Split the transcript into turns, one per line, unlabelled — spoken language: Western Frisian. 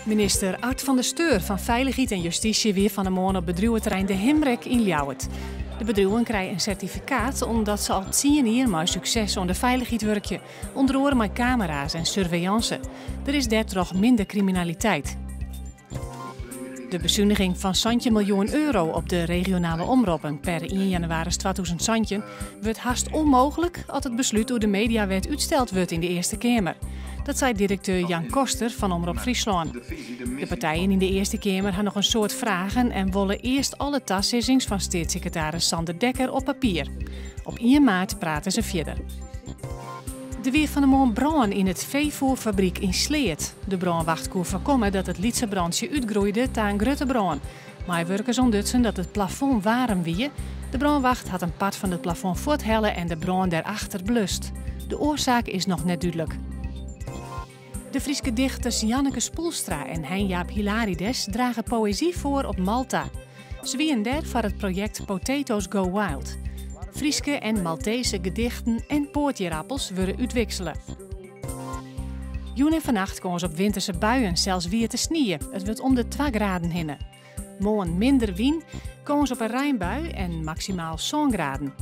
Minister Ard van der Steur fan Feilichheid en Justysje wie fan 'e moarn op bedriuweterrein De Himrik yn Ljouwert. De bedriuwen krije in sertifikaat omdat se al tsien jier mei sukses oan de feilichheid wurkje, ûnder oare mei kamera's en surveillance. Der is dêrtroch minder kriminaliteit. De besuniging fan 17 miljoen euro op de regionale omroppen per ien jannewaris 2017 wurdt hast ûnmooglik as it beslút oer de mediawet útsteld wurdt yn de Earste Keamer. Dat seit direkteur Jan Koster fan Omrop Fryslân. De partijen yn de Earste Keamer ha noch in soad fragen en wolle earst alle tasizzings fan steatssekretaris Sander Dekker op papier. Op ien maart prate se fierder. Der wie fan 'e moarn brân yn it feefoerfabryk yn Sleat. De brânwacht koe foarkomme dat it lytse brantsje útgroeide ta in grutte brân. Meiwurkers ûntdutsen dat it plafond waarm wie. De brânwacht hat in part fan it plafond fuorthelle en de brân dêrachter blust. De oarsaak is noch net dúdlik. De Fryske dichters Janneke Spoelstra en Hein Jaap Hilarides drage poëzy foar op Malta. Se wienen dêr foar it projekt Potatoes Go Wild. Fryske en Maltese gedichten en poatjerappels wurde útwiksele. Jûn en fannacht kâns op winterse buien, sels wiete snie. It wurdt om de twa graden hinne. Moarn minder wyn, kâns op in reinbui en maksimaal sân graden.